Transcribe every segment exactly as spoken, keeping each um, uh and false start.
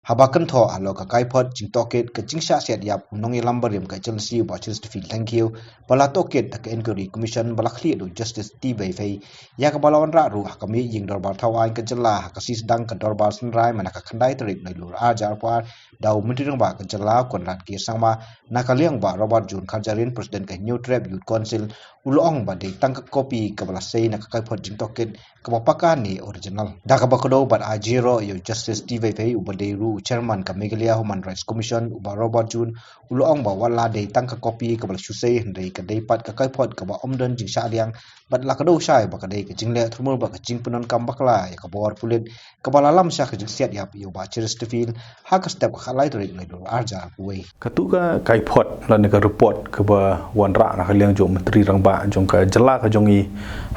Haba kynthoh halor ka kaiphod jingtohkit ka jingshah siat ïap u nongïalam barim ka HLC u Bah Chesterfield Thangkhiew ba la tohkit da ka Inquiry Commission ba la khlieh da u Justice T. Vaiphei, ïa kaba la wanrah ruh ha ka mih ïing dorbar thaw aiñ ka jylla ha ka sngi sdang ka dorbar synrai mynta ka khyndai tarik Nailur arhajar arphew ar da u Myntri Rangbah ka jylla u Conrad K Sangma, na ka liang Bah Robert June Kharjahrin, President ka Hynñiewtrep Youth Council, u la ong ba dei tang ka kopi kaba la sei na ka kaiphod jingtohkit kaba paka ne original. Da kaba kdew bad ai jingïaroh ïa u Justice T. Vaiphei uba dei ruh u Chairman ka Meghalaya Human Rights Commission u Bah Robert June, u la ong ba wat la dei tang ka kopi kaba la shu sei hynrei ka dei pat ka kaiphod kaba ym don jingshah liang bad la kdew shai ba ka dei ka jingleh thurmur bad ka jingpyndonkam bakla ïa ka bor pulit kaba la lam sha ka jingsiat ïap ïa u Bah Chesterfield ha ka step ka khatlai tarik Nailur arhajar arphew wei. Katu ka kaiphod lane ka report kaba wanrah na ka liang jong u Myntri Rangbah jong ka jylla ka jong ngi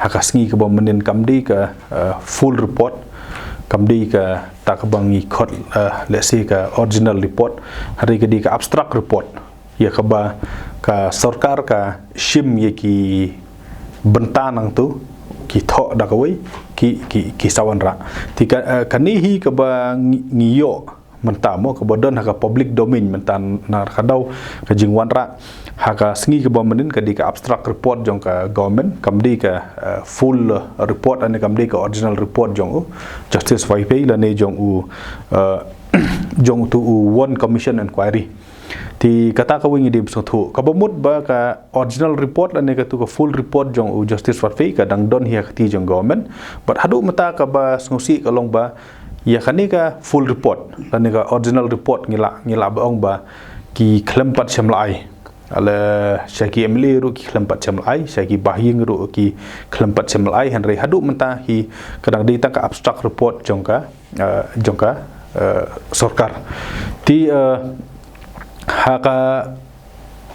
ha ka sngi kaba mynnin kam dei ka, eh, full report, kam dei kata kaba ngi khot, eh, let's say ka original report, hynrei ka dei ka abstract report ïa kaba ka sorkar ka shim ïa ki bynta nangtu, ki thoh da kawei, ki, ki, ki sa wanrah. Te ka, eh, kane hi kaba ngi, ngi ïoh mynta mo, kaba don ha ka public domain mynta na ka daw ka jingwanrah ha ka sngi kaba mynnin ka dei ka abstract report jong ka government, kam dei ka, eh, full, eh, report lane kam dei ka original report jong u Justice Vaiphei lane jong u, eh, jong utu u One Commission Inquiry. Te kata kawei ngi dei ban sngewthuh. Kaba mut ba ka original report lane katu ka full report jong u Justice Vaiphei ka dang don hi ha ka kti jong government. Bad haduh mynta kaba sngewsih ka long ba ïa kane ka full report lane ka original report ngi lah, ngi lah ban ong ba ki khlem pat shym la ai. Lada sha ki M L A ruh ki khlem pat shym la ai, sha ki bahaïing ruh ki khlem pat shym la ai, hynrei haduh mynta hi ka dang dei tang ka abstract report jong ka, eh, jong ka, eh, sorkar. Te, eh, ha ka,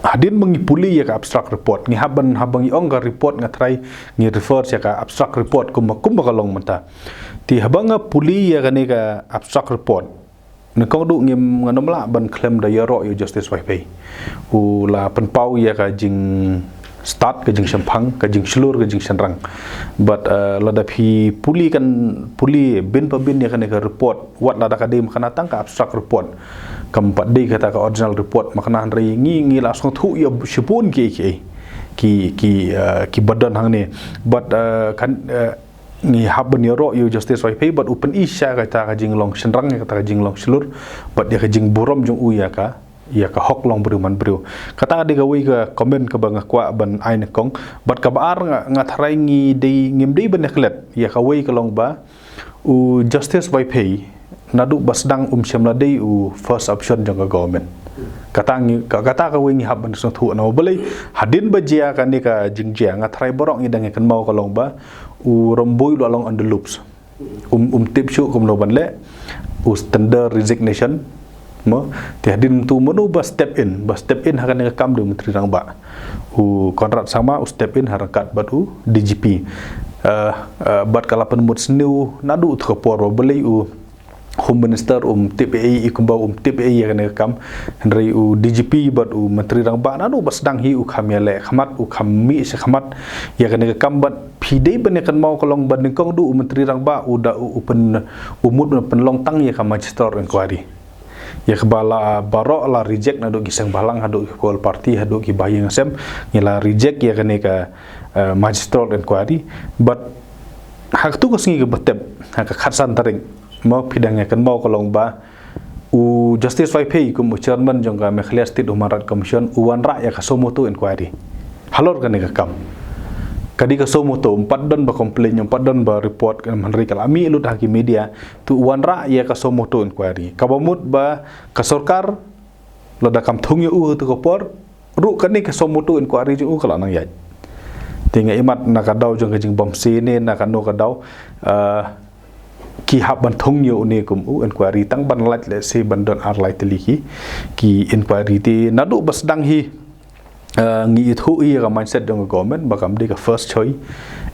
hadien ba ngi pule ïa ka abstract report, ngi hap ban, haba ngi ong ka report nga tharai ngi refer sha ka abstract report kumba, kumba ka long mynta. Te haba nga pule ïa kane ka abstract report, nyngkong duh ngim, ngan ym lah ban khlem da ïaroh ïa u Justice Vaiphei. U la pynpaw ïa ka jingstad, ka jingshemphang, ka jingshlur, ka jingshynrang. Bad, eh, lada phi pule kan, pule bin pa bin ïa kane ka report, wat lada ka dei ma kane tang ka abstract report, kam pat dei kata ka original report ma kane, hynrei ngi, ngi la sngewthuh ïa shibun ki, ki, ki, ki, eh, kiba don hangne. Bad, eh, kan, eh, ngi hap ban ïaroh ïa u Justice Vaiphei bad u pyni sha kata ka jinglong shynrang, kata ka jinglong shlur bad ïa ka jingburom jong u ïa ka, ïa ka hok long briew man briew. Kata ka dei kawei ka comment kaba nga kwah ban ai nyngkong. Bad kaba ar nga, nga tharai ngi dei, ngim dei ban ïaklet ïa kawei ka long ba u Justice Vaiphei naduh ba sdang um shym la dei u first option jong ka government. Kata ngi, ka, kata kawei ngi hap ban sngewthuh, namar balei hadien ba jia kane ka jingjia nga tharai baroh ngi dang ïakynmaw ka long ba u Rymbui u la long on the loops. Um, um tip shuh kumno ban leh, u tender resignation. Mo, te hadien mynta mano ba step in, ba step in ha kane ka kam dei u Myntri Rangbah. U Conrad Sangma u step in ha ryngkat bad u D G P. Eh, eh, bad ka la pynmut sniew naduh utu ka por ba balei u Home Minister um tip ei ei, kumba um tip ei ei ïa kane ka kam. Hynrei u D G P bad u Myntri Rangbah naduh ba sdang hi u kham ïaleh khmat, u kham mih sha khmat ïa kane ka kam. Bad phi dei ban ïakynmaw ka long ba nyngkong duh u Myntri Rangbah u da u, u pyn, u mut ban pynlong tang ïa ka magistrate inquiry. Ïa kaba la baroh la reject naduh ki seng bhalang haduh ki political party haduh ki bahaïing sem, ngi la reject ïa kane ka, eh, magistrate inquiry. Bad ha katu ka sngi kaba tep, ha ka khatsan tarik, mo, phi dang ïakynmaw ka long ba u Justice Vaiphei kum u chairman jong ka Meghalaya State Human Rights Commission u wanrah ïa ka suo motu inquiry halor kane ka kam. Ka dei ka suo motu, um pat don ba complain, um pat don ba report, hynrei ka la mih lut ha ki media, te u wanrah ïa ka suo motu inquiry. Kaba mut ba ka sorkar lada kam thung ïa u ha katu ka por ruh kane ka suo motu inquiry jong u ka la nang ïaid. Te nga ïohi na ka daw jong ka jingbymsih ne na kano ka daw, eh, ki hap ban thung ïa une kum u inquiry tang ban lait lehse ban don ar lai tylli ki, ki inquiry. Te naduh ba sdang hi, eh, ngi ithuh ïa ka mindset jong ka government ba kam dei ka first choice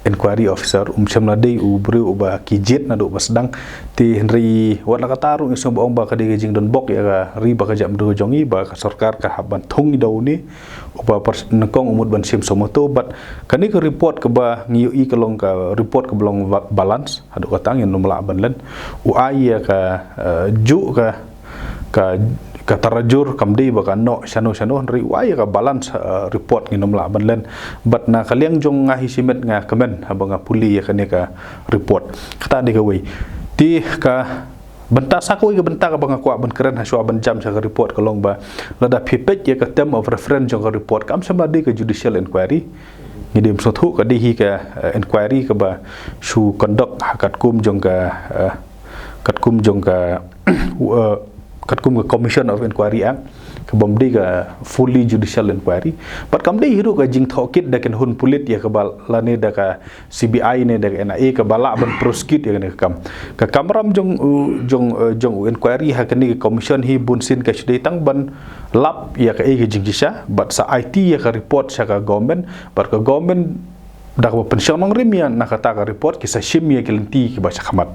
inquiry officer, um shym la dei u briew uba ki jied naduh ba sdang. Te hynrei wat la katta ruh ngi sngew ba ong ba ka dei ka jingdonbok ïa ka ri bad ka jaitbynriew jong ngi ba ka sorkar ka hap ban thung ïa une uba pers-, nyngkong u mut ban shim suo motu. Bad kane ka report kaba ngi ïohi ka long ka report kaba long ba-, balance. Haduh katta ngin ym lah ban len. U ai ïa ka, eh, juh ka, ka ka tarajur kam dei ba ka noh shano shano, hynrei wei ïa ka balance, eh, report ngin ym lah ban len. Bad na ka liang jong nga hi shimet nga kmen haba nga pule ïa kane ka report. Kata dei kawei. Te ka bynta, sa kawei ka bynta kaba nga kwah ban kren hashuwa ban jam sha ka report ka long ba lada phi peit ïa ka term of reference jong ka report kam shym la dei ka judicial inquiry. Ngi dei ban sngewthuh ka dei hi ka, eh, inquiry kaba shu conduct ha katkum jong ka, eh, katkum jong ka, eh, katkum ka Commission of Inquiry Act, kaba ym dei ka fully judicial inquiry. Bad kam dei hi ruh ka jingthoh kit da ki hun pulit ïa kaba lane da ka C B I ne da ka N I A kaba lah ban prosecute ïa kane ka kam. Ka kamram jong u, jong, eh, jong u inquiry ha kane ka commission hi bunsien ka shu dei tang ban lap ïa kaei ka jingshisha bad sa aiti ïa ka report sha ka government, bad ka government da kaba pynshong nongrim ïa na kata ka report ki sa shim ïa ki lynti kiba shakhmat.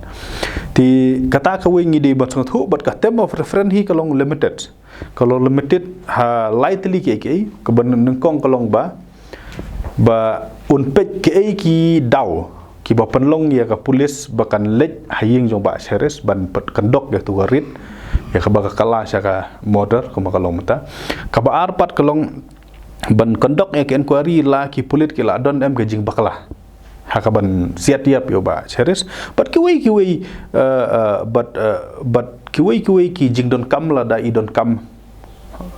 Te kata kawei ngi dei ban sngewthuh. Bad ka term of reference hi ka long limited. Ka long limited ha lai tylli kiei kiei, kaba nyngkong ka long ba, ba un peit kiei ki daw kiba pynlong ïa ka pulit ba kan leit ha ïing jong Bah Cheris ban peit conduct ïa tu ka raid, ïa kaba ka kylla sha ka murder kumba ka long mynta. Kaba ar pat ka long ban conduct ïa ka inquiry la ki pulit ki la don em ka jingbakla ha kaban siat ïap ïa u Bah Cheris bad kiwei kiwei, eh, eh, bad, eh, bad kiwei kiwei ki jingdonkam lada i donkam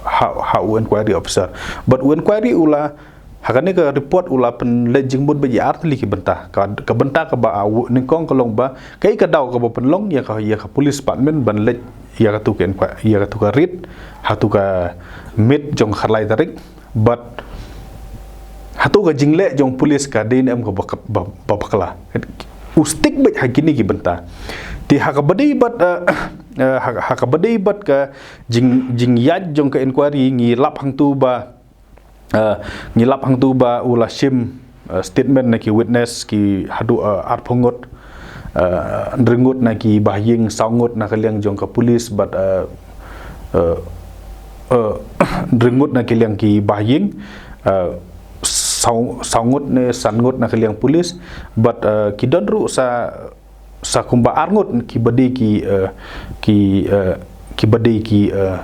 ha, ha u inquiry officer. Bad u inquiry u la, ha kane ka report u la pynleit jingmut bad ïa ar tylli ki bynta. Ka, ka bynta kaba, ah, u, nyngkong ka long ba kaei ka daw kaba pynlong ïa ka, ïa ka police department ban leit ïa katu ka inquiry, ïa katu ka raid ha tu ka miet jong ka lai tarik. Bad hatu ka jingleh jong pulit ka dei ne em kaba, ba, ba bakla. U stick beit ha kine ki bynta. Te ha kaba dei bad, eh, eh, ha, ha kaba dei bad ka jing, jingïaid jong ka inquiry ngi lap hangtu ba, eh, ngi lap hangtu ba u la shim, eh, statement na ki witness ki haduh, eh, arphew ngut, eh, hynriew ngut na ki bahaïing, saw ngut na ka liang jong ka pulit bad, eh, eh, eh, hynriew ngut na ka liang ki bahaïing, eh, saw, saw ngut ne san ngut na ka liang pulit bad, eh, ki don ruh sa, sa kumba ar ngut kiba dei ki, eh, ki, eh, kiba dei ki, eh,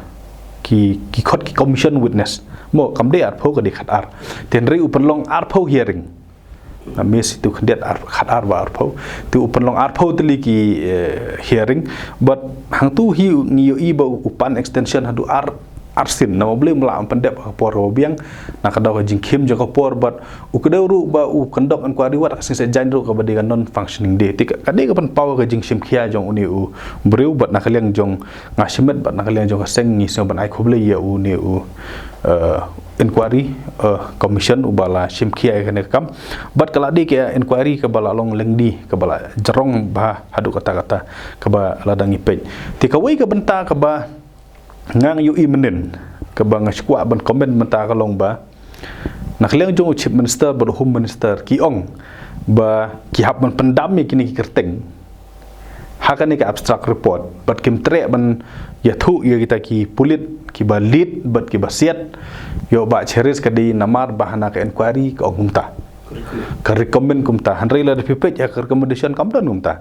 ki, ki khot ki commission witness. Mo kam dei arphew, ka dei khatar. Te hynrei u pynlong arphew hearing. Nga miss itu khyndiat, ar, khatar ba arphew. Te u pynlong arphew tylli ki, eh, hearing. Bad hangtu hi ngi ïohi ba u pan extension haduh ar, ar sien. Namar balei, ym lah ban pyndep ha ka por kaba biang na ka daw ka jingkhim jong ka por bad u kdew ruh ba u conduct inquiry wat ka sngi Saitjaiñ ruh kaba dei ka non functioning day. Te ka, ka dei ka pynpaw ka jingshim khia jong une u briew bad na ka liang jong nga shimet bad na ka liang jong ka seng ngi sngew ban ai khublei ïa une u, eh, inquiry, eh, commission uba la shim khia ïa kane ka kam. Bad ka la dei ka inquiry kaba la long lengdi, kaba la jrong bha haduh katta katta, kaba la dang ïa peit. Te kawei ka bynta kaba nga ïohi mynnin, kaba nga sngewkwah ban comment mynta ka long ba na ka liang jong u Chief Minister bad u Home Minister ki ong ba ki hap ban pyndam ïa kine ki kyrteng ha kane ka abstract report bad kim treh ban ïathuh ïa kita ki pulit kiba lead bad kiba siat ïa u Bah Cheris ka dei namar ba ha na ka inquiry ka ong kumta, ka recommend kumta. Hynrei lada phi peit ïa ka recommendation kam don kumta.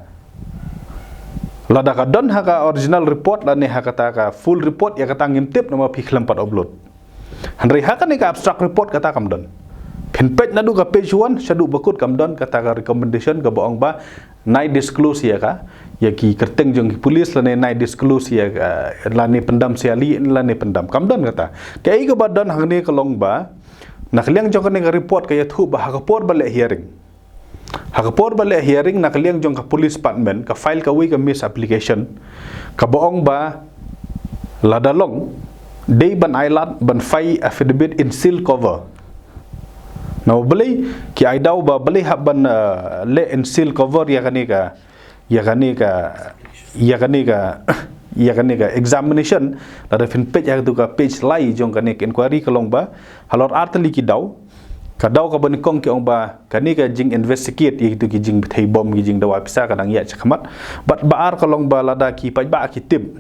Lada ka don ha ka original report lane ha kata ka full report, ïa kata ngim tip namar phi khlem pat upload. Hynrei ha kane ka abstract report kata kam don. Phin peit naduh ka page one shaduh ba kut kam don kata ka recommendation kaba ong ba nai disclose ïa ka, ïa ki kyrteng jong ki pulit lane nai disclose ïa ka, lane pyndam sha ïali lane pyndam. Kam don kata. Kaei kaba don hangne ka long ba na ka liang jong kane ka report ka ïathuh ba ha ka por ba leh hearing, ha ka por ba leh hearing na ka liang jong ka police department ka file kawei ka misapplication kaba ong ba lada long dei ban ai lad ban file affidavit in sealed cover. Namar balei? Ki ai daw ba balei hap ban, eh, leh in sealed cover ïa kane ka, ïa kane ka, ïa kane ka, ïa kane ka examination. Lada phin peit ïa katu ka page lai jong kane ka inquiry ka long ba halor ar tylli ki daw. Ka daw kaba nyngkong ki ong ba kane ka jing investigate ïa kitu ki jingbthei bom, ki jingdawa pisa ka dang ïaid shakhmat. Bad ba ar ka long ba lada ki paidbah ki tip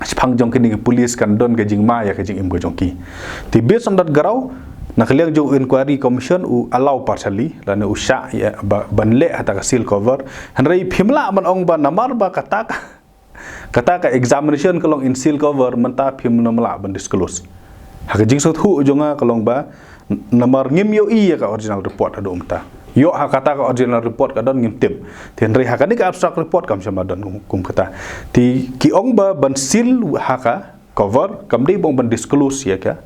shaphang jong kine ki pulit kan don ka jingma ïa ka jingim ka jong ki. Te based on that ground na ka liang jong u inquiry commission u allow partially lane u shah ïa ba, ban leh ha ta ka sealed cover. Hynrei phim lah ban ong ba namar ba kata ka Kata ka examination ka long in sealed cover, mynta phim lah ban disclose. Ha ka jingsngewthuh jong nga ka long ba, namar ngim ïohi ïa ka original report haduh mynta. Ïoh ha kata ka original report ka don ngim tip. Te hynrei ha kane ka abstract report kam shym la don kum, kum kata. Te ki ong ba ban seal ha ka cover, kam dei ba ong ban disclose ïa ka,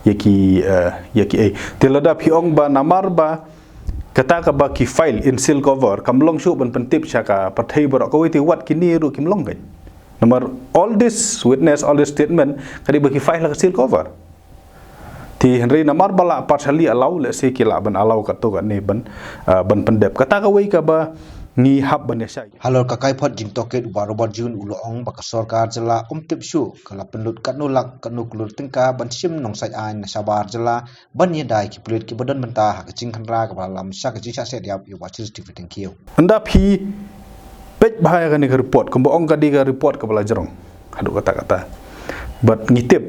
ïa ki, eh, ïa ki, eh. Te lada phi ong ba namar ba kata kaba ki file in sealed cover, kam long shuh ban pyntip sha ka pyrthei baroh kawei, te wat kine ruh kim long kein. Namar all this witness, all this statement, ka dei ba ki file ha ka sealed cover. Te hynrei namar ba la partially allow, let's say ki lah ban allow katto katne ban, ah, ban pyndep. Kata kawei kaba ngi hap ban ïa shai. Halor ka kaiphod jingtohkit, u Bah Robert June u la ong ba ka sorkar jylla um tip shuh ka la pynlut katno lak, katno klur tyngka ban shim nongsait aiñ na shabar jylla ban ïada ïa ki pulit kiba don bynta ha ka jingkhynra kaba la lam sha ka jingshah set ïap ïa u Bah Cheristerfield Tyngkhiew. Ynda phi peit bha ïa kane ka report, kumba ong ka dei ka report kaba la jrong haduh katta katta. Bad ngi tip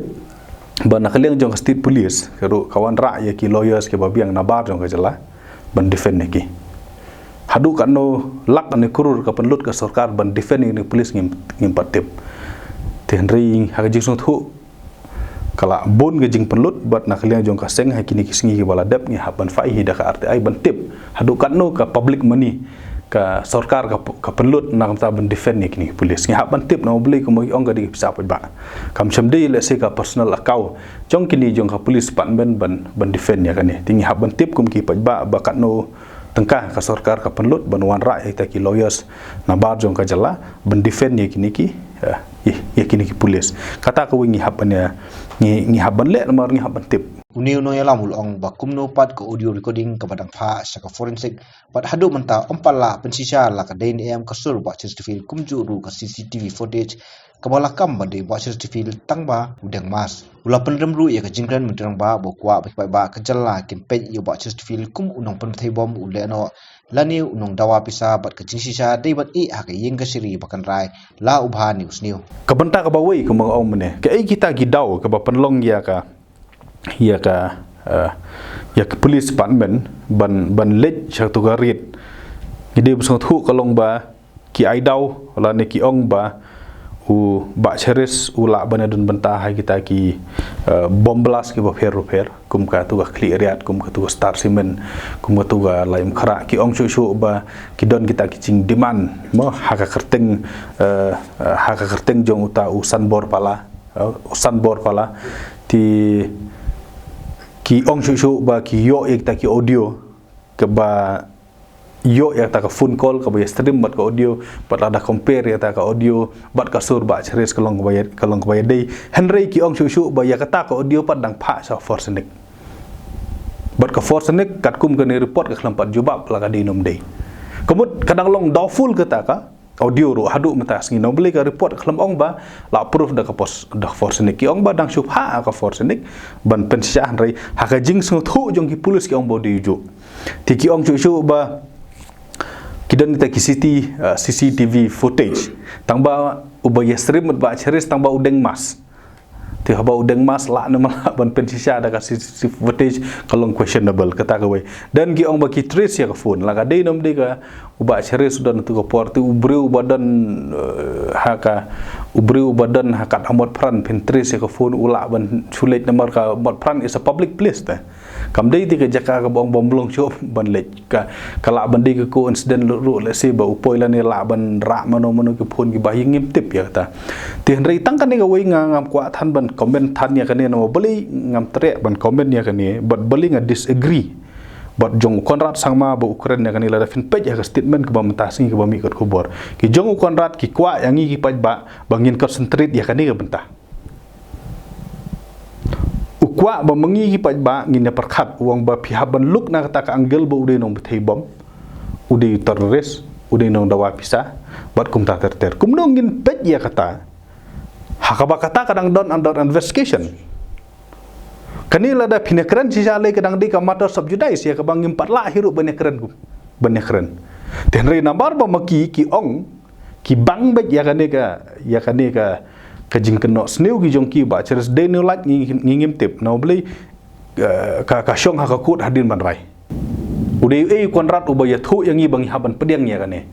ba na ka liang jong ka State Police ka ruh ka wanrah ïa ki lawyers kiba biang na bar jong ka jylla ban defend ïa ki. Haduh katno lak ne klur ka pynlut ka sorkar ban defend ïa ki police ngim, ngim pat tip. Te hynrei ha ka jingsngewthuh ka la bun ka jingpynlut, bad na ka liang jong ka seng ha kine ki sngi kiba la dep ngi hap ban file hi da ka R T I ban tip haduh katno ka public money ka sorkar ka, ka pynlut na ka bynta ban defend ïa kine ki police. Ngi hap ban tip namar balei, kumba ki ong, ka dei ka pisa paidbah. Kam shym dei, let's say, ka personal account jong kine jong ka police department ban, ban defend ïa kane. Te ngi hap ban tip kum ki paidbah ba katno tyngka ka sorkar ka pynlut ban wanrah ïa kita ki lawyers na bar jong ka jylla ban defend ïa kine ki, eh, ïa, ïa kine ki police. Kata kawei ngi hap ban ïa, ngi, ngi hap ban leh namar ngi hap ban tip. Une u nongïalam u la ong ba kumno pat ka audio recording kaba dang phah sha ka forensic bad haduh mynta ym pat lah pynshisha la ka dei ne em ka sur Bah Cheristerfield, kumjuh ruh ka C C T V footage kaba la kam ba dei Bah Cheristerfield tang ba u deng mask. U la pynrem ruh ïa ka jingkren Myntri Rangbah ba u kwah ba ki paidbah ka jylla kin peit ïa u Bah Cheristerfield kum u nongpynbthei bom u lehnoh lane u nongdawa pisa, bad ka jingshisha dei ban ïeh ha ka ïing kashari ba kynrai la u bha ne u sniew. Ka bynta kaba wei, kumba nga ong mynne, kaei kita ki daw kaba pynlong ïa ka, ïa ka, eh, ïa ka police department ban, ban leit sha kato ka raid? Ngi dei ban sngewthuh ka long ba ki ai daw lane ki ong ba u Bah Cheris u lah ban ïadon bynta ha kita ki, eh, bomb blast kiba pher bapher, kum kato ka Khliehriat, kum kato ka Star Cement, kum kato ka Laitumkhrah. Ki ong shuh shuh ba ki don kita ki jingdemand mo ha ka kyrteng, eh, eh, ha ka kyrteng jong uta u Sanbor Pala, eh, u Sanbor Pala. Te ki ong shuh shuh ba ki ïoh ïa kita ki audio kaba ïoh ïa kata ka phone call kaba ïa stream bad ka audio, bad lada compare ïa kata ka audio bad ka sur Bah Cheris ka long kaba ïa, ka long kaba ïadei. Hynrei ki ong shuh shuh ba ïa kata ka audio pat dang phah sha forensic. Bad ka forensic katkum kane report ka khlem pat jubab la ka dei ne ym dei. Ka mut ka dang long doubtful kata ka audio ruh haduh mynta ka sngi, namar balei ka report ka khlem ong ba la approve da ka pos-, da ka forensic. Ki ong ba dang shu phah ka forensic ban pynshisha, hynrei ha ka jingsngewthuh jong ki police ki ong ba u dei u juh. Te ki ong shuh shuh ba ki don kita ki C T, uh, C C T V footage. Tang ba uba ïa stream bad Bah Cheris tang ba u deng mask. Te haba u deng mask lah ne ym lah ban pynshisha da ka C C T V footage, ka long questionable kata kawei. Don ki ong ba ki trace ïa ka phone, la ka dei ne ym dei ka u Bah Cheris u don ha kato ka por, te u briew uba don, eh, ha ka, u briew uba don ha kat ha Motphran phin trace ïa ka phone u lah ban shu leit namar ka Motphran is a public place te. Kam dei te ka jaka kaba ong ba ym long shuh ban leit. Ka, ka lah ban dei ka coincidence ruh, ruh, let's say, ba u poi lane lah ban rah mano mano ki phone kiba ïa ngim tip ïa kata. Te hynrei tang kane kawei nga ngam kwah than ban comment than ïa kane namar balei ngam treh ban comment ïa kane, bad balei nga disagree bad jong u Conrad Sangma ba u kren ïa kane. Lada phin peit ïa ka statement kaba mynta ka sngi kaba mih kot khubor, ki jong u Conrad ki kwah ïa ngi ki paidbah ba ngin concentrate ïa kane ka bynta. U kwah ba ma ngi ki paidbah ngin ïa pyrkhat, u ong ba phi hap ban look na kata ka angle ba u dei nongpynbthei bom, u dei terrorist, u dei nongdawa pisa, bad kumta ter ter. Kumno ngin peit ïa kata ha kaba kata ka dang don under investigation? Kane lada phin ïa kren shisha lei ka dang dei ka matter sub judice ïa kaba ngim pat lah hi ruh ban ïa kren, ban ïa kren. Te hynrei namar ba ma ki ki ong, ki bang beit ïa kane ka, ïa kane ka, ka jingkynnoh sniew ki jong ki, Bah Cheris dei ne ym dei ngi, ngi ngim tip. Namar balei, eh, ka, ka shong ha ka court hadien ban rai. U dei uei u Conrad uba ïathuh ïa ngi ba ngi hap ban pdiang ïa kane?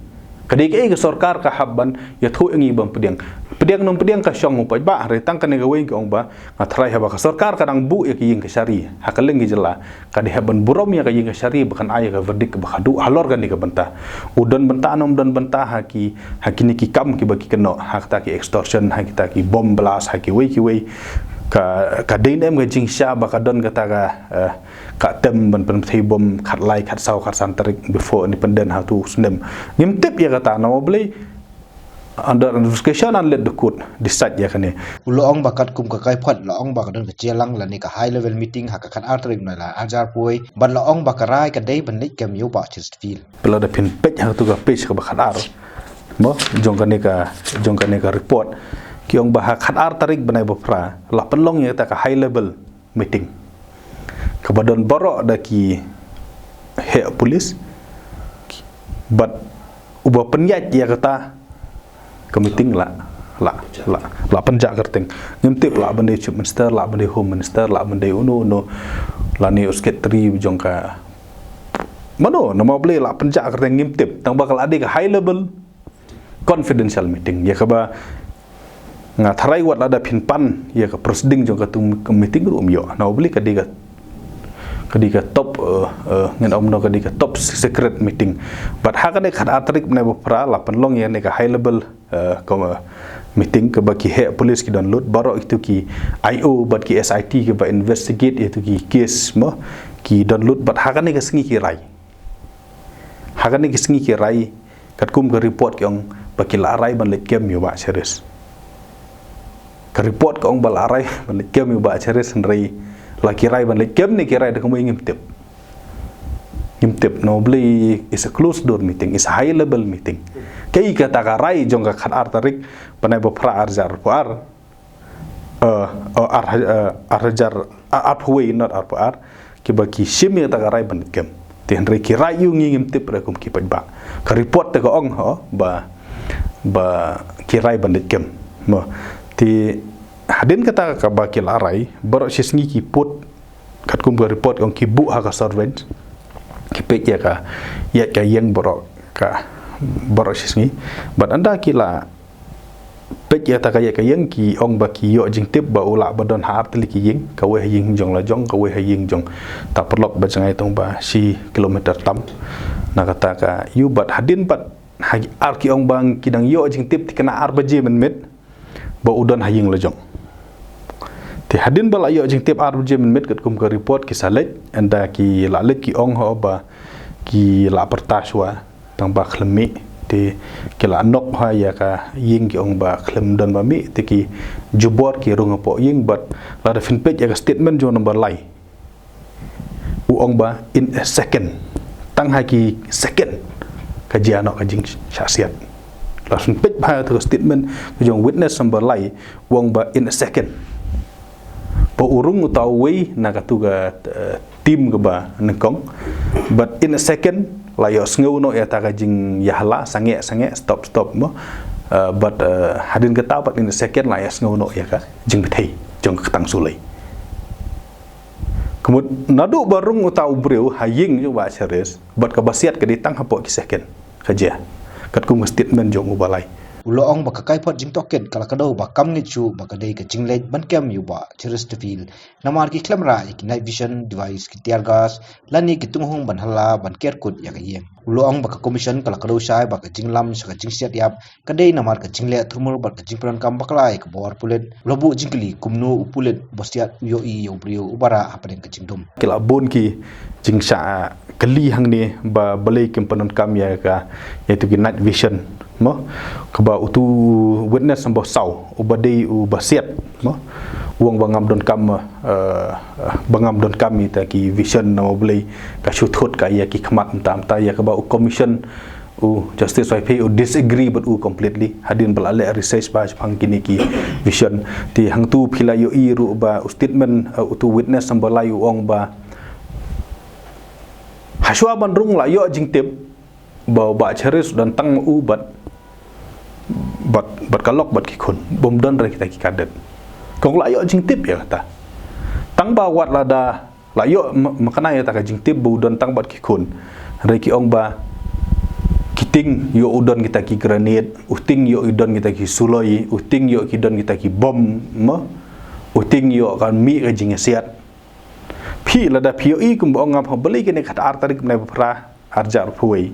Ka dei kaei ka sorkar ka hap ban ïathuh ïa ngi ban pdiang. Pdiang nym pdiang ka shong u paidbah, hynrei tang kane kawei ki ong ba nga tharai haba ka sorkar ka dang buh ïa ka ïing kashari ha kylleng ki jylla, ka dei hap ban burom ïa ka ïing kashari ba kan ai ïa ka verdict ba khatduh halor kane ka bynta. U don bynta nym don bynta ha ki, ha kine ki kam kiba ki kynnoh, ha kita ki extortion, ha kita ki bomb blast, ha kiwei kiwei. Ka, ka dei ne em ka jingshisha ba ka don kata ka, eh, ka attempt ban pynpthei bom khatlai, khatsaw, khatsan tarik before independent ha utu u snem. Ngim tip ïa kata, namar balei under investigation and let the court decide ïa kane. U la ong ba katkum ka kaiphod la ong ba ka don ka jingïalang lane ka high level meeting ha ka khatar tarik Nailar arhajar arphew wei, bad la ong ba ka rai ka dei ban leit kem ïa u Bah Cheristerfield. Phi la da phin peit ha katu ka page kaba khatar, mo, jong kane ka, jong kane ka report, ki ong ba ha khatar tarik bnai ba phra la pynlong ïa kata ka high level meeting kaba don baroh da ki heh police, bad uba pynïaid ïa kata ka meeting la, la, la, la pynjah kyrteng. Ngim tip, lah ban dei chief minister, lah ban dei home minister, lah ban dei uno uno, lane u secretary jong ka mano, namar balei la pynjah kyrteng ngim tip. Tang ba ka la dei ka high level confidential meeting, ïa kaba nga tharai wat lada phin pan ïa ka proceeding jong katu ka meeting ruh ym ïoh, namar balei ka dei ka, ka dei ka top, eh, eh, ngin ong no, ka dei ka top secret meeting. Bad ha kane ka khatar tarik bnai ba phra la pynlong ïa kane ka high level, eh, ka, eh, meeting kaba ki heh police ki don lut, baroh kitu ki I O bad ki S I T kiba investigate ïa kitu ki case, mo, ki don lut, bad ha kane ka sngi ki rai. Ha kane ka sngi ki rai, katkum ka report ki ong ba ki la rai ban leit kem ïa u Bah Cheris. Ka report ka ong ba la rai ban leit kem ïa u Bah Cheris, hynrei la ki rai ban leit kem ne ki rai da kumno ngim tip. Ngim tip, namar balei is a closed door meeting, is a high level meeting. Kaei kata ka rai jong ka khatar tarik bnai ba phra arhajar arphew ar, eh, eh, ar, eh, arhajar, ah, arphew wei, not arphew ar, kiba ki shim ïa kata ka rai ban leit kem. Te hynrei ki rai ïa u ngi ngim tip re kum ki paidbah. Ka report te ka ong ho ba, ba ki rai ban leit kem. Mo. Te hadien kata kaba ki la rai, baroh shi sngi ki put, katkum ka report ka ong, ki buh ha ka surveillance, ki peit ïa ka, ïa ka ïing baroh ka, baroh shi sngi. Bad ynda ki la peit ïa kata ka ïing, ki ong ba ki ïoh jingtip ba u lah ba don ha ar tylli ki ïing, kawei ha ïing jong la jong, kawei ha ïing jong ta paralok ba jngai tang ba shi kilometer tam na kata ka ïing. Bad hadien pat ha ar ki ong ba ki dang ïoh jingtip tikna ar baje mynmiet ba u don ha ïing la jong. Te hadien ba la ïoh jingtip ar baje mynmiet katkum ka report ki sa leit, ynda ki la leit ki ong ho ba ki la pyrta shuwa tang ba khlem mih, te ki la nok ha ïa ka ïing, ki ong ba khlem don ba mih, te ki jubor ki rung hapoh ïing. Bad lada phin peit ïa ka statement jong number lai, u ong ba in a second, tang ha ki second ka jia noh ka jingshah siat. Lada phin peit bha ïa ka statement jong witness number lai, u ong ba in a second. Ba u rung uta uwei na katu ka, eh, team kaba nyngkong. But in a second la ïohsngew noh ïa kata ka jingïahala, sangeh sangeh, stop stop, mo. Eh, but, eh, hadien kata pat in a second la ïohsngew noh ïa ka jingbthei jong ka ktang suloi. Ka mut naduh ba rung uta u briew ha ïing jong u Bah Cheris, bad kaba siat ka dei tang hapoh ki second ka jia, katkum ka statement jong uba lai. U la ong ba ka kaiphod jingtohkit ka la kdew ba kam ngeit shuh ba ka dei ka jingleit ban kem ïa u Bah Cheris Tefil, namar ki khlem rah ïa ki night vision device, ki tear gas lane ki tunghung ban hala ban ker kut ïa ka ïing. U la ong ba ka commission ka la kdew shai ba ka jinglam sha ka jingsiat ïap ka dei namar ka jingleh thurmur bad ka jingpyndonkam bakla ïa ka bor pulit. U la buh jingkylli kumno u pulit uba siat u ïohi ïa u briew uba rah hapdeng ka jingdum. Ki la bun ki jingshah kylli hangne ba balei kim pyndonkam ïa ka, ïa tu ki night vision, mo, kaba utu witness number saw uba dei uba siat, mo, u ong ba ngam donkam, eh, ba ngam donkam ïa kita ki vision, namar balei ka shu thut ka ïa ki khmat mynta mynta. Ïa kaba u commission u Justice Waiphei u disagree bad u completely hadien ba la leh research bha shaphang kine ki vision. Te hangtu phi la ïohi ruh ba u statement, eh, utu witness number lai u ong ba hashwa ban rung la ïoh jingtip ba u Bah Cheris u don tang ma u bad, bad, bad ka lok bad ki khun, bym don re kita ki cadet. Ka ong la ïoh jingtip ïa kata. Tang ba wat lada la ïoh ma-, makna ïa kata ka jingtip ba u don tang bad ki khun, hynrei ki ong ba ki Ting ïoh u don kita ki grenade, u ting ïoh u don kita ki suloi, u ting ïoh ki don kita ki bom, mo? U ting ïoh kan mih ka jingsiat. Phi lada phi ïohi kumba ong ngam ha Blei kine kat ar tarik bnai ba phra, ar hajar arphew wei.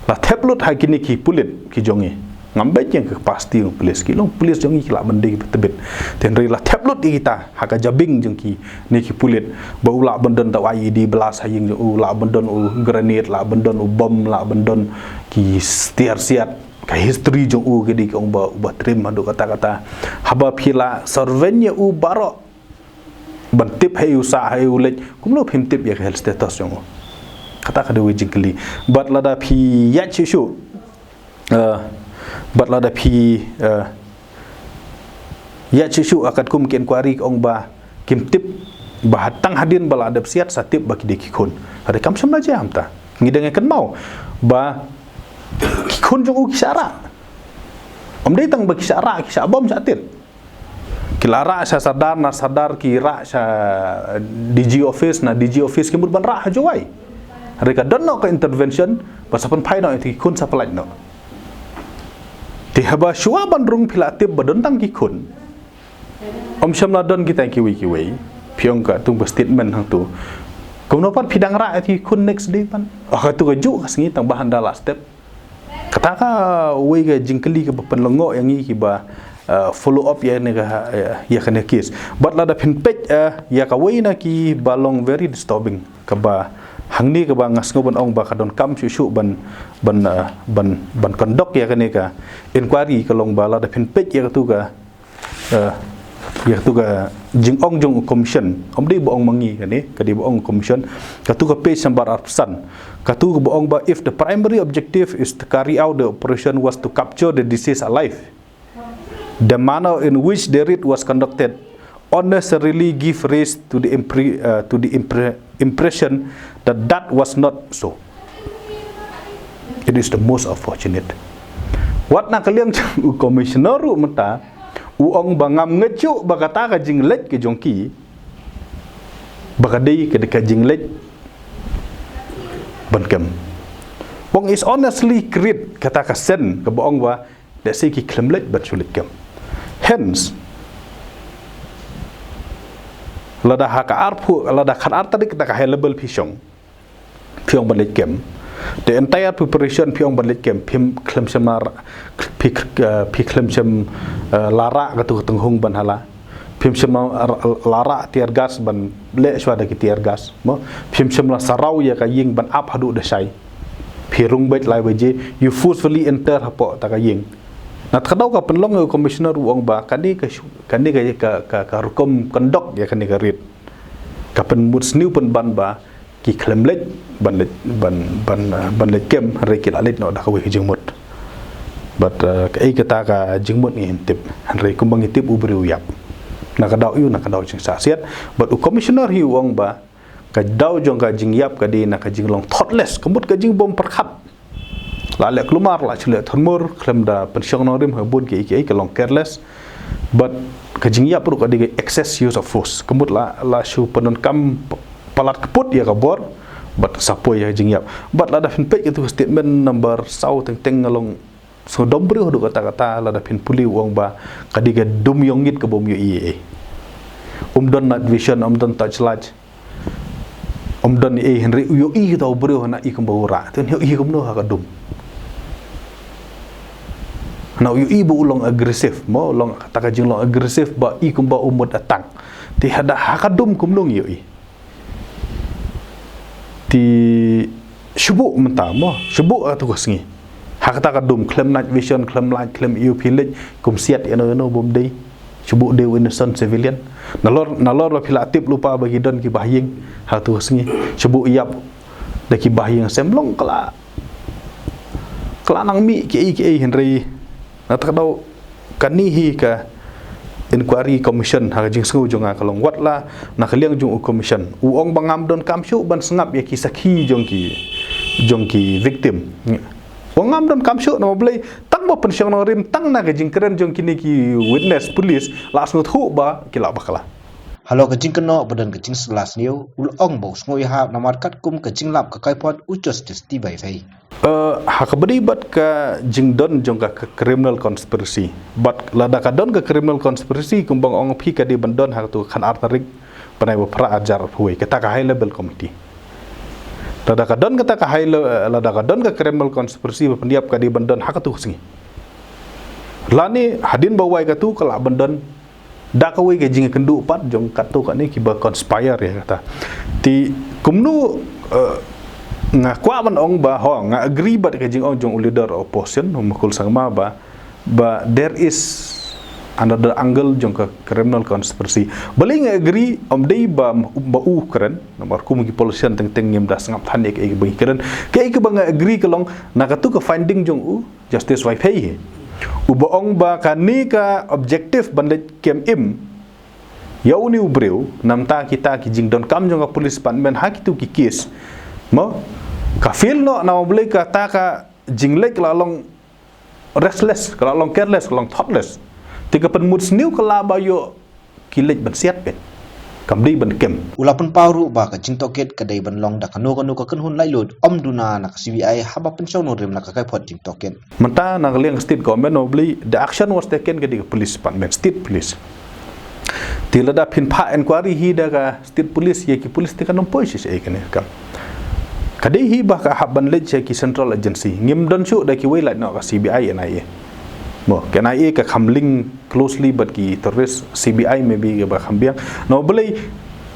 La thep lut ha kine ki pulit ki jong ngi. Ngam beit ïa ka capacity jong pulit, ki long pulit jong ngi ki lah ban dei ba tbit. Te hynrei la thep lut ïa kita ha ka jabieng jong kine ki pulit. Ba u lah ban don ta I E D blast ha ïing jong u, lah ban don u grenade, lah ban don u bom, lah ban don ki tiar siat. Ka history jong u ka dei ka ong ba, uba trim haduh katta katta. Haba phi la survey ïa u baroh ban tip ha u sah ha u leit, kumno phim tip ïa ka health status jong u? Kata ka dei ka jingkylli. Bad lada phi ïaid shuh shuh, eh, bad lada phi, eh, ïaid shuh shuh ha katkum ki inquiry ka ong ba kim tip ba ha tang hadien ba la dep siat sa tip ba ki dei ki khun. Hynrei kam shym la jia kumta. Ngi dang ïa kynmaw ba ki khun jong u ki shah rah. Ym dei tang ba ki shah rah, ki shah bom shah tied. Ki la rah sha sordar, na sordar ki rah sha D G office, na D G office ki mut ban rah ha Jowai. Hynrei ka don noh ka intervention, ba sa pynphai noh ïa ki khun sa pyllait noh. Te haba shuwa ban rung phi la tip ba don tang ki khun. Ym shym la don kita kiwei kiwei. Phi ong ka tung ba statement hangtu. Kumno pat phi dang rah ïa ki khun next day pat? Oh, katu ka juh ka sngi tang ba hynda la step. Kata kawei ka jingkylli kaba pynlyngngoh ïa ngi kiba, uh, follow up ïa kane ka, uh, ïa kane ka case. Bad lada phin peit, uh, ïa kawei na kiba long very disturbing, kaba hangne kaba nga sngew ban ong ba ka donkam shuh shuh ban, ban, uh, ban, ban conduct ïa kane ka inquiry ka long ba lada phin peit ïa katu ka Eh, ïa katu ka jingong jong u commission. Ym dei ba ong ma ngi kane, ka dei ba ong commission. Katu ka page number arphew san. Katu kaba ong ba, if the primary objective is to carry out the operation was to capture the deceased alive, the manner in which the raid was conducted unnecessarily give rise to the impre-, uh, to the impre-, impression that that was not so. It is the most unfortunate. Wat na ka liang jong u commissioner ruh mynta, u ong ba ngam ngeit shuh ba kata ka jingleit ka jong ki, ba ka dei ka, ka jingleit ban kem. Ong is honestly create kata ka sen kaba ong ba, let's say ki khlem leit ban shu leit kem. Hence, lada ha ka arphew, lada khat ar tarik kata ka high level phi shong, phi ong ban leit kem. The entire preparation phi ong ban leit kem, phim khlem shym la ra-, phi, eh, phi khlem shym, eh, la rah katu ka tynghung ban hala. Phim shym la, la rah tear gas ban leh shuwa da ki tear gas. Mo, phim shym la saraw ïa ka ïing ban ap haduh da shai. Phi rung beit lai baje, you forcefully enter hapoh ta ka ïing. Na kata ka daw ka pynlong ïa u commissioner u ong ba kane ka shu-, kane ka, ka, ka, ka rukom conduct ïa kane ka raid ka pynmut sniew pynban ba ki khlem leit ban leit, ban, ban, uh, ban leit kem, hynrei ki la leit noh da kawei ka jingmut. Bad, uh, kaei kata ka jingmut ngim tip. Hynrei kumba ngi tip u briew u ïap. Na ka daw ïa u, na ka daw jingsngewsih. Bad u commissioner hi u ong ba ka daw jong ka jingïap ka dei na ka jinglong thoughtless, ka mut ka jingbym pyrkhat. La leh kulmar, la shu leh thurmur, khlem da pynshong nongrim ha bun kiei kiei, ka long careless. Bad ka jingïap ruh ka dei ka excess use of force. Ka mut la, la shu pyndonkam p-, palat kput ïa ka bor, bad sa poi ïa ka jingïap. Bad lada phin peit katu ka statement number saw teng teng nga long sngewdom briew haduh katta katta, lada phin pule u ong ba ka dei ka dum ïong ngit ka bym ïohi ei ei. Um don night vision, um don torchlight. Um don ei ei, hynrei u ïohi kata u briew hana i kumba u rah. Te u ïohi kumno ha ka dum? Hana u ïohi ba u long aggressive, mo, long kata ka jinglong aggressive ba i kumba u mut attack. Te hada ha ka dum kumno ngi ïohi? Te shu buh mynta mo, shu buh katu ka sngi. Ha kata ka dum khlem night vision, khlem light, khlem ïohi phi leit, kum siat ïano ïano bym dei. Shu buh dei u innocent civilian. Nalor, nalor ba phi la tip lypa ba ki don ki bahaïing ha katu ka sngi. Shu buh ïap da ki bahaïing sem long ka la, ka la nang mih kiei kiei hynrei. Na kata ka daw kane hi ka inquiry commission ha ka jingsngew jong nga ka long wat la na ka liang jong u commission. U ong ba ngam donkam shuh ban sngap ïa ki sakhi jong ki, jong ki victim. U ong ngam donkam shuh namar balei tang ba pynshong nongrim tang na ka jingkren jong kine ki witness police la sngewthuh ba ki la bakla. Halor ka jingkynnoh ba don ka jingsla sniew, u la ong ba u sngew ïahap namar katkum ka jinglap ka kaiphod u Justice T Y Fei. Eh, ha kaba ïadei bad ka jingdon jong ka criminal conspiracy. Bad lada ka don ka criminal conspiracy kumba nga ong phi ka dei ban don ha katu ka khatar tarik bnai ba phra arhajar arphew wei, kata ka high level committee. Lada ka don kata ka high le-, lada ka don ka criminal conspiracy ba pynïap ka dei ban don ha katu ka sngi. Lane hadien ba wai katu ka lah ban don da kawei ka jingkynduh pat jong katto katne kiba conspire ïa kata. Te kumno, eh, nga kwah ban ong ba, ho, nga agree bad ka jingong jong u leader opposition, u Mukul Sangma, ba, ba there is another angle jong ka criminal conspiracy. Balei nga agree, ym dei ba, ba u kren, namar kum ki politician teng teng ngim da sngap than ïa kaei kaba ngi kren. Kaei kaba nga agree ka long, na katu ka finding jong u Justice Y Fei hi, uba ong ba kane ka objective ban leit kem im ïa une u briew, namar kita ki jingdonkam jong ka police department ha kitu ki case, mo, ka fail noh namar balei kata ka jingleit ka la long restless, ka la long careless, ka la long thoughtless. Te ka pynmut sniew ka lah ba ïoh ki leit ban siat peit, kam dei ban kem. U la pynpaw ruh ba ka jingtohkit ka dei ban long da kano kano ka kynhun laitluid, ym duna na ka C B I haba pynshong nongrim na ka kaiphod jingtohkit. Mynta na ka liang ka state government, namar balei the action was taken ka dei ka police department, state police. Te lada phin phah inquiry hi da ka state police ïa ki police te kan ym poi shisha ïa kane ka kam. Ka dei hi ba ka hap ban leit sha ki central agency. Ngim don shuh da kiwei, lait noh ka C B I, N I A. Mo, ka N I A ka kham link closely bad ki terrorist, C B I maybe kaba kham biang. Namar balei,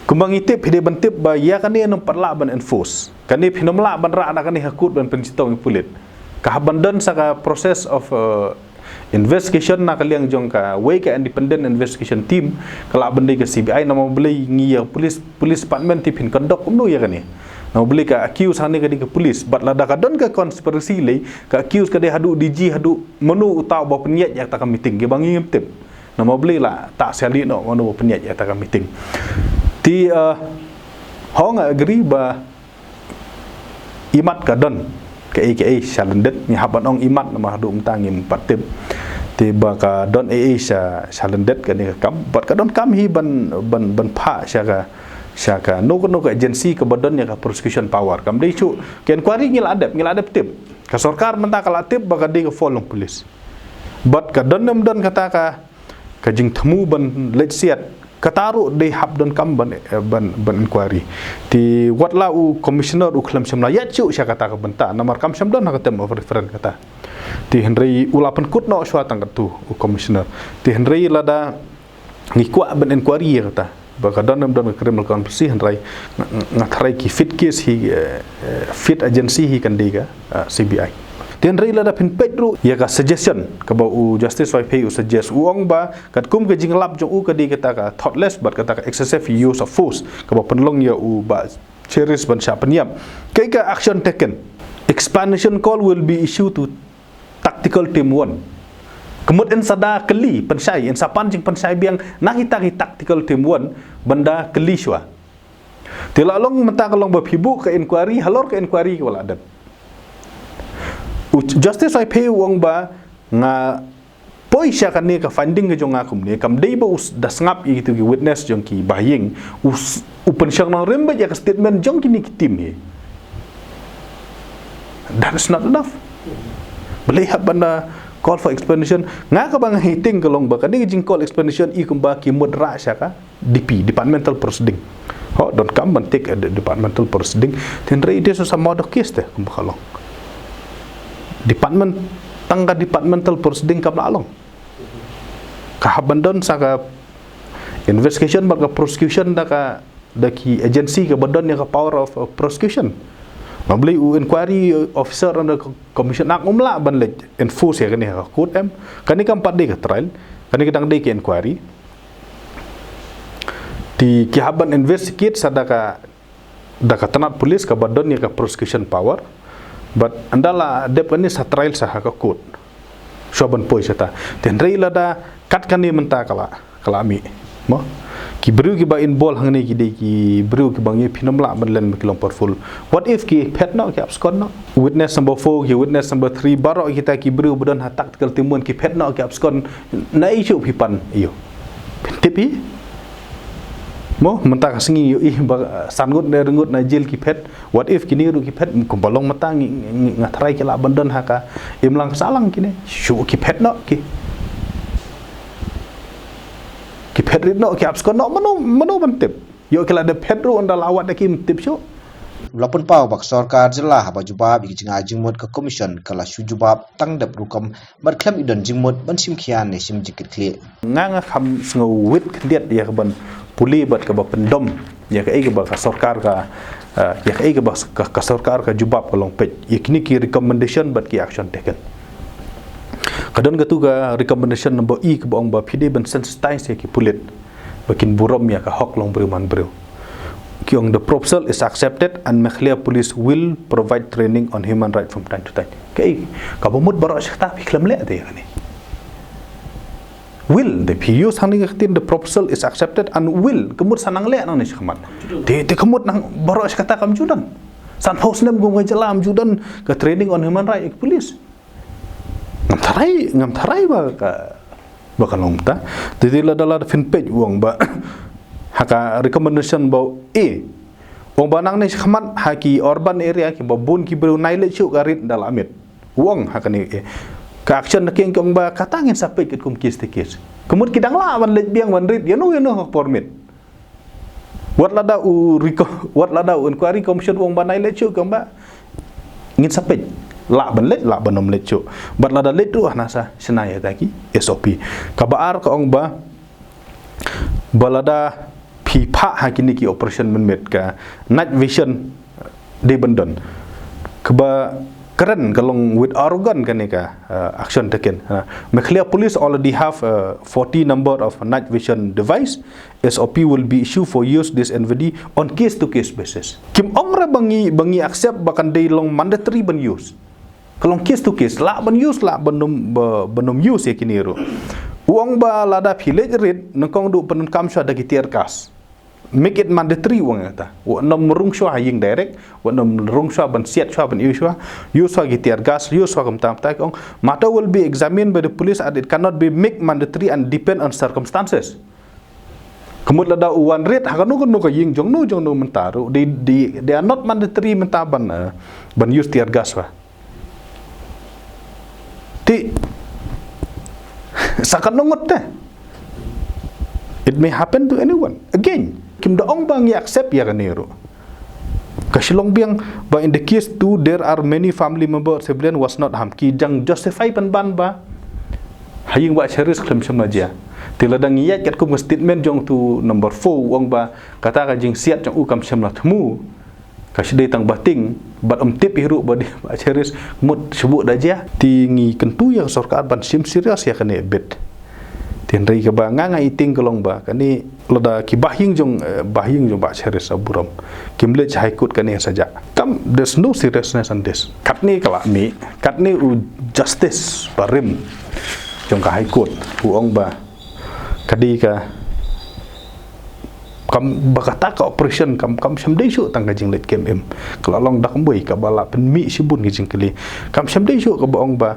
kumba ngi tip, phi dei ban tip ba ïa kane ym pat lah ban enforce. Kane phin ym lah ban rah da kane ha court ban pynchitom ïa pulit. Ka hap ban don sa ka process of, uh, investigation na ka liang jong kawei ka independent investigation team, ka lah ban dei ka C B I, namar balei ngi ïa police, police department te phin conduct kumno ïa kane. Namar balei ka accuse hangne ka dei ka police. Bad lada ka don ka conspiracy lei, ka accuse ka dei haduh D G, haduh mano uta uba pynïaid ïa kata ka meeting, kiba ngi ngim tip. Namar balei la tah sha lei noh mano uba pynïaid ïa kata ka meeting. Te, uh, ho, nga agree ba imat ka don kaei kaei sha lyndet, ngi hap ban ong imat namar haduh mynta ngim pat tip. Te ba ka don ei ei sha, sha lyndet kane ka kam, bad ka donkam hi ban, ban, ban phah sha ka, sha kano kano ka agency kaba don ïa ka prosecution power. Kam dei shuh ka inquiry ngi la dep, ngi la dep tip. Ka sorkar mynta ka la tip ba ka dei ka fault jong police. Bad ka don ne ym don kata ka ka jingthmu ban leit siat, kata ruh dei hap donkam ban, eh, ban, ban inquiry. Te wat la u commissioner u khlem shym la ïaid shuh sha kata ka bynta, namar kam shym don ha ka term of reference kata. Te hynrei u la pynkut noh shuwa tang katto u commissioner. Te hynrei lada ngi kwah ban inquiry ïa kata, ba ka don ne ym don ka criminal conspiracy, hynrei nga, nga, nga tharai ki fit case hi, eh, eh, fit agency hi kan dei ka, eh, C B I. Te hynrei lada phin peit ruh ïa ka suggestion kaba u Justice Y Fei u suggest, u ong ba katkum ka jinglap jong u ka dei kata ka thoughtless bad kata ka excessive use of force kaba pynlong ïa u Bah Cherish ban shah pynïap, kaei ka action taken? Explanation call will be issued to tactical team one. Ka mut yn sa da kylli pynshai, yn sa pan jingpynshai biang na kita ki tactical team one ban da kylli shuwa. Te la long mynta ka long ba phi buh ka inquiry halor ka inquiry kaba la dep. U Justice Y Fei u ong ba nga poi sha kane ka finding ka jong nga kumne, kam dei ba u s-, da sngap ïa kitu ki witness jong ki bahaïing, u s-, u pynshong nongrim beit ïa ka statement jong kine ki team hi. That is not enough. Balei hap ban da call for explanation? Nga kaba nga hiteng ka long ba kane ka jingcall explanation i kumba ki mut rah sha ka D P, departmental proceeding. Ho, donkam ban take, eh, departmental proceeding. Te hynrei ite sa murder case te kumba ka long. Department, tang ka departmental proceeding kam lah long. Ka hap ban don sa ka investigation bad ka prosecution da ka, da ki agency kaba don ïa ka power of, of prosecution. Namar balei u inquiry officer under ka Commission Act um lah ban leit enforce ïa kane ha ka court em. Kane kam pat dei ka trial, kane ka dang dei ka inquiry. Te ki hap ban investigate sa da ka, da ka tnat police kaba don ïa ka prosecution power. Bad ynda la dep kane sa trial sa ha ka court, shuwa ban poi shata. Te hynrei lada kat kane mynta ka la, ka la mih, mo, ki briew kiba involve hangne ki dei ki briew kiba ngi, phin ym lah ban len ba ki long powerful. What if ki phet noh, ki abscond noh? Witness number four, ki witness number three, baroh kita ki briew ba don ha tactical team one ki phet noh, ki abscond. Na i shuh phi pan ïa u? Phin tip hi? Mo, mynta ka sngi ïohi ba, eh, san ngut ne ri ngut na jel ki phet. What if kine ruh ki phet, kumba long mynta ngi, ngi, ngi, nga tharai ki lah ban don ha ka imlang sahlang kine. Shu ki phet noh ki. Ki phet rit noh, ki abscond noh, mano, mano ban tip. Ïoh ki la dep phet ruh ynda la wad da ki, ym tip shuh. La pynpaw ba ka sorkar jylla haba jubab ïa ka jingai jingmut ka commission ka la shu jubab tang dep rukom bad khlem i don jingmut ban shim khia ne shim jingkitkhlieh. Nga, nga kham sngew wit khyndiat ïa ka ban pule bad kaba pyndom ïa kaei kaba ka sorkar ka, eh, ïa kaei kaba ka, ka sorkar ka jubab ka long peit ïa kine ki recommendation bad ki action taken. Ka don katu ka recommendation number E kaba ong ba phi dei ban sensitize ïa ki pulit ba kin burom ïa ka hok long briew man briew. Ki ong, "The proposal is accepted and Meghalaya Police will provide training on human rights from time to time." Kaei kaba mut baroh shi katta, phi khlem leh te ïa kane. Will, te phi use hangne ka ktien, "The proposal is accepted and will." Ka mut sa nang leh nangne shakhmat. Te, te ka mut nang baroh shi katta kam ju don. Sanphew snem kum ka jylla ym ju don ka training on human rights ïa ki police. Ngam tharai, ngam tharai ba ka, ba ka long ta. Te, te lada, lada phin peit u ong ba ha ka recommendation ba A, u ong ba nangne shakhmat ha ki urban area kiba bun ki briew nai leit shuh ka rit da la miet. U ong ha kane, eh, ka action na kane ki ong ba kata ngin sa peit katkum case to case. Ka mut ki dang lah ban leit biang ban rit ïano ïano ha ka por miet. Wat lada u reco-, wat lada u inquiry commission u ong ba nai leit shuh, ki ong ba ngin sa peit. Lah ban leit, lah ban ym leit shuh. Bad lada leit ruh, hana sa shna ïa ta ki S O P. Kaba ar ka ong ba, ba lada phi phah ha kine ki operation mynmiet, ka night vision dei ban don. Kaba kren ka long with arrogant kane ka, uh, action taken. Uh, Meghalaya Police already have a forty number of night vision device. S O P will be issued for use this N V D on case to case basis. Kim ong re ba ngi, ba ngi accept ba kan dei long mandatory ban use. Ka long case to case, lah ban use, lah ban ym, ba, ban ym use ïa kine ruh. U ong ba lada phi leit rit, nyngkong duh pyndonkam shuwa da ki tear gas. Make it mandatory, u ong ïa kata. Wat nym rung shuwa ha ïing direct, wat nym rung shuwa ban siat shuwa, ban ïoh shuwa, use shuwa ki tear gas, use shuwa kumta kumta, ki ong. Matter will be examined by the police and it cannot be make mandatory and depend on circumstances. Ka mut lada u wan rit ha kano kano ka ïing jong no jong no mynta ruh, they, they, they are not mandatory mynta ban, eh, ban use tear gas ba. Te sa katno ngut te. It may happen to anyone. Again, kim da ong ba ngi accept ïa kane ruh. Ka shu long biang ba in the case two, there are many family member or civilian was not harmed. Ki dang justify pynban ba ha ïing Bah Cherish khlem shym la jia. Te lada ngi ïaid katkum ka statement jong utu number four, u ong ba kata ka jingsiat jong u kam shym la thmu. Ka shu dei tang ba ting, bad ym tip hi ruh ba dei Bah Cherish, mut shu buh da jia. Te ngi kyntu ïa ka sorkar ban shim serious ïa kane bit. Te hynrei kaba nga nga ïa ting ka long ba kane lada ki bahaïing jong, eh, bahaïing jong Bah Cherish sa burom, kim leit sha High Court kane sa jah. Kam, there's no seriousness in this. Katne ka la mih, katne u justice barim jong ka High Court u ong ba ka dei ka, kam, ba kata ka operation kam, kam shym dei shuh tang ka jingleit kem im. Ka la long da kumwei kaba la pynmih shibun ki jingkylli. Kam shym dei shuh kaba ong ba,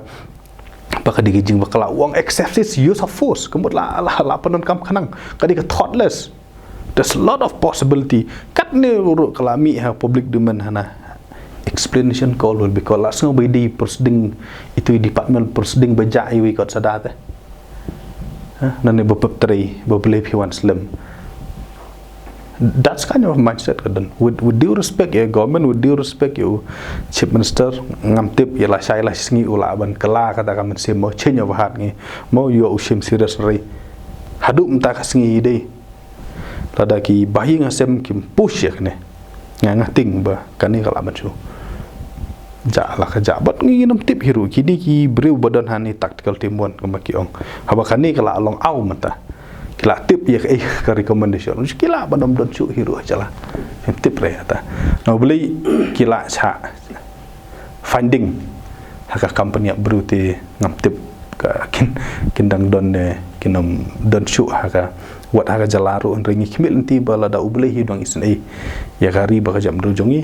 ba ka dei ka jing ba ka la ong excessive use of force. Ka mut la, la, la pyndonkam khnang. Ka dei ka thoughtless. There's a lot of possibility. Katne ruh ka la mih ha public domain hana. Explanation call will be called. La sngew ba i dei proceeding, itu i department proceeding ba jah iwei kot sa da te. Ha, nangne ba pep trei, ba blei phi wan slem. That's kind of mindset ka don. With, with due respect ïa government, with due respect ïa u Chief Minister, ngam tip ïa lashai lashisngi u lah ban kylla kata ka mynsiem mo, change of heart ngi. Mo ïoh u shim serious re. Haduh mynta ka sngi i dei. Lada ki bahaïing hasem kim push ïa kane. Nga nga ting ba kane ka lah ban shu jah, la ka jah. Bad ngi ngim tip hi ruh kine ki briew ba don hane tactical team one kumba ki ong. Haba kane ka la long aw mynta. Ki la tip ïa ka, eh, ka recommendation. Ki la ban ym don shuh hi ruh ha jylla. Ngim tip re ata. Na U Blei ki la shah finding ha ka kam pynïap briew te ngam tip ka kin, kin dang don ne kin ym don shuh ha ka, wat ha ka jylla ruh, hynrei ngi khmih lynti ba lada U Blei hi u dang isynei ïa ka ri bad ka jaitbynriew jong ngi.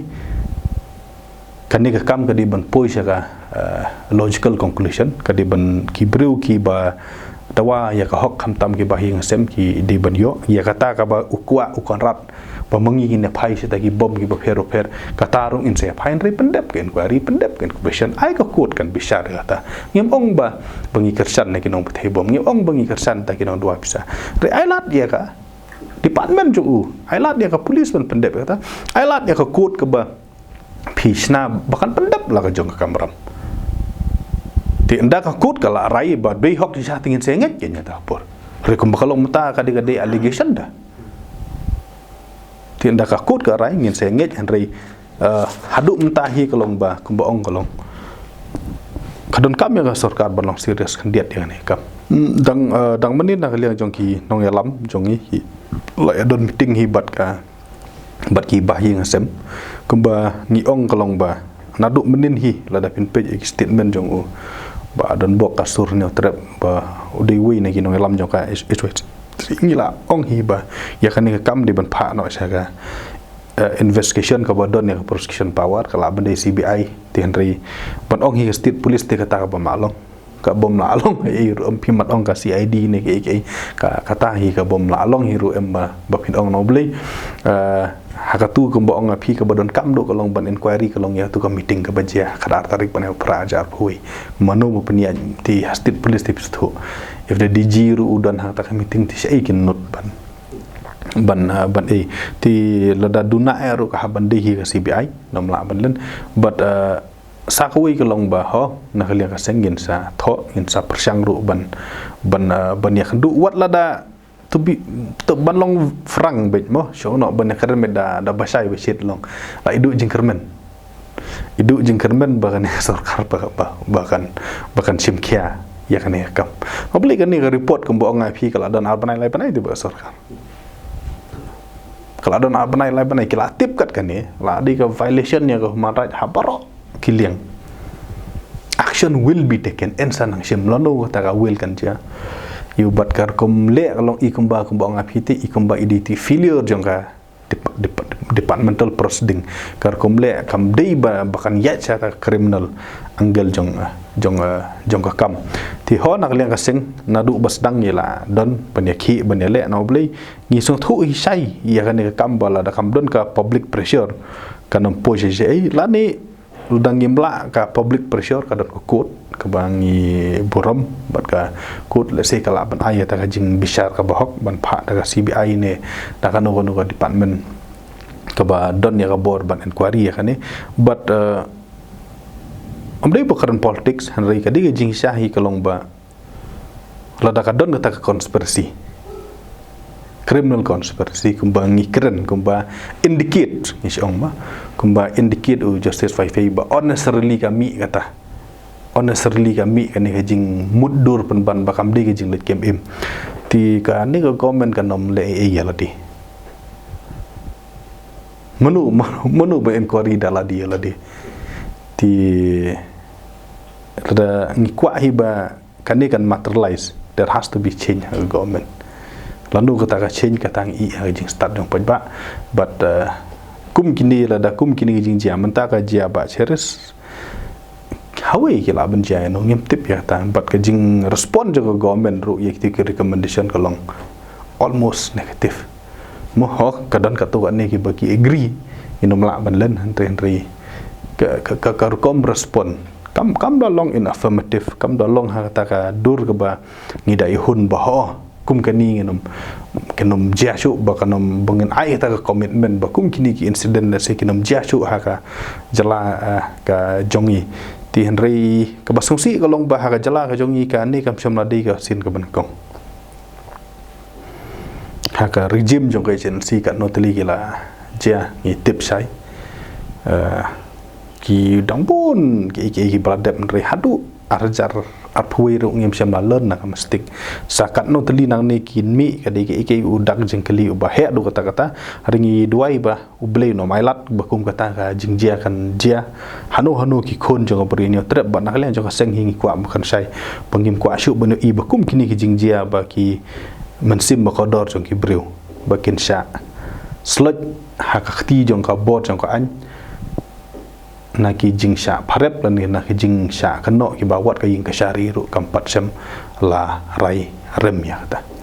Kane ka kam ka dei ban poi sha ka, eh, logical conclusion, ka dei ban ki briew kiba Dawa ïa ka hok, khamtam kiba ïing sem ki dei ban ïoh. Ïa kata kaba u kwah u Conrad ba ma ngi ngin ïa phai sha kita ki bom kiba pher u pher, kata ruh ngin sa ïa phai, hynrei pyndep ka inquiry, pyndep ka inquisition, ai ka court kan bishar ïa kata. Ngim ong ba, ba ngi kyrshan na ki nongpynthei bom, ngim ong ba ngi kyrshan na ki nongduwai pisa. Hynrei ai lad ïa ka department jong u, ai lad ïa ka police ban pyndep ïa kata, ai lad ïa ka court kaba phi shna ba kan pyndep la ka jong ka kamram. Te ynda ka court ka la rai ba dei hok shisha te ngin sa ngeit ïa kata por. Hynrei kumba ka long mynta ka dei, ka dei allegation da. Te ynda ka court ka rai ngin sa ngeit, hynrei, eh, haduh mynta hi ka long ba, kumba ong ka long, ka donkam ïa ka sorkar ban long serious khyndiat ïa kane ka kam. Hmm, dang, eh, dang mynnin na ka liang jong ki nongïalam jong ngi, ki la ïa don meeting hi bad ka, bad ki bahaïing hasem. Kumba ngi ong ka long ba naduh mynnin hi, lada phin peit ïa ki statement jong u Bah Donbok Kasur Hynñiewtrep, ba u dei uwei na ki nongïalam jong ka H-, H Y C, ngi la ong hi ba ïa kane ka kam dei ban phah noh sha ka, eh, investigation kaba don ïa ka prosecution power, ka lah ban dei C B I. Te hynrei ban ong hi ka state police te kata kaba mah long. Ka bym lah long hi ruh em, phi mat ong ka C I D ne kaei kaei, ka, kata hi ka bym lah long hi ruh em ba, ba phin ong na U Blei. Eh, ha katu kumba ong ïa phi, kaba donkam duh ka long ban inquiry ka long ïa katu ka meeting kaba jia ha ka ar tarik bnai u Phra arhajar arphew wei. Mano ba pynïaid, te ha state police te phi sngewthuh. If the D G ruh u don ha kata ka meeting te shaei kin nud ban, ban, eh, ban, eh, te lada duna eh ruh ka hap ban dei hi ka C B I, ym lah ban len. But, eh, sa kawei ka long ba ho, na ka liang ka seng ngin sa thoh, ngin sa pyrshang ruh ban, ban, eh, ban ïakynduh, wat lada, to be, to ban long frank beit mo, shu noh ban ïakren beit da, da bashai bashit long. La i duh jingkyrmen. I duh jingkyrmen ba kane ka sorkar ba, ba, ba kan, ba kan shim khia ïa kane ka kam. Hopefully kane ka report kumba ong ïa phi ka la don ar bnai lai bnai te ba ka sorkar. Ka la don ar bnai lai bnai ki la tip kat kane, la dei ka violation ïa ka human right ha baroh ki liang. Action will be taken, yn sa nang shim, lano kata ka will kan jia. Ïa u, bad ka rukom leh ka long i kumba, kumba ong ïa phi te, i kumba i dei te failure jong ka dep-, dep-, departmental proceeding. Ka rukom leh kam dei ba, ba kan ïaid sha ka criminal angle jong, jong, jong ka kam. Te ho na ka liang ka seng, naduh ba sdang ngi la don ban ïakhih, ban ïaleh na U Blei. Ngi sngewthuh hi shai ïa kane ka kam ba lada kam don ka public pressure kan ym poi sha shaei, lane lada ngim lah ka public pressure, ka don ka court kaba ngi burom bad ka court lehse ka lah ban ai ïa kata ka jingbishar kaba hok ban phah da ka C B I ne da kano kano ka department kaba don ïa ka bor ban inquiry ïa kane. But, eh, ym dei ba ka don politics, hynrei ka dei ka jingshisha hi ka long ba lada ka don kata ka conspiracy, criminal conspiracy, kumba ngi kren, kumba indicate, ngi shu ong ma, kumba indicate u Justice Faifei ba unnecessarily ka mih kata, unnecessarily ka mih kane ka jingmutdur pynban ba kam dei ka jingleit kem im. Te kane ka government kan ym leh ei ei ïa lade. Mano, mano, mano ba inquiry da lade ïa lade. Te lada ngi kwah hi ba kane kan materialize, there has to be change ha ka government. Lano kata ka change, kata ngi ïohi ha ka jingstad jong paidbah. But, uh, kum kine, lada kum kine ki jingjia, mynta ka jia Bah Cheris, hawei ki lah ban jia ïano, ngim tip ïa kata. But ka jingrespond jong ka government ruh ïa kito ki recommendation ka long almost negative. Mo ho, ka don katto katne kiba ki agree, ngin ym lah ban len, hynrei, hynrei ka, ka, ka, ka rukom respond kam, kam da long in affirmative, kam da long ha kata ka dur kaba ngi da ihun ba ho, kum kane ngin ym, kin ym jia shuh, ba kan ym, ba ngin ai kata ka commitment ba kum kine ki incident lehse kin ym jia shuh ha ka jylla, eh, ka jong ngi. Te hynrei kaba sngewsih ka long ba ha ka jylla ka jong ngi kane kam shym la dei ka sien kaba nyngkong. Ha ka regime jong ka H N C katno tylli ki la jia ngi tip shai. Eh, ki dang bun ki, ki, kiba la dep, hynrei haduh arhajar arphew wei ruh ngim shym la learn na ka mistake. Sa katno tylli nangne kin mih, ka dei kaei kaei u dak jingkylli uba heh haduh katta katta. Hynrei ngi duwai ba U Blei un ym ailad ba kum kata ka jingjia kan jia hano hano ki khun jong ka Bri Hynñiewtrep. Bad na ka liang jong ka seng hi ngi kwah ba kan shai, ba ngim kwah shuh ban ïohi ba kum kine ki jingjia ba ki mynsiem ba kordor jong ki briew ba kin shah slot ha ka kti jong ka bor jong ka aiñ na ki jingshah pharep lane na ki jingshah kynnoh kiba wat ka ïing kashari ruh kam pat shym la rai rem ïa kata.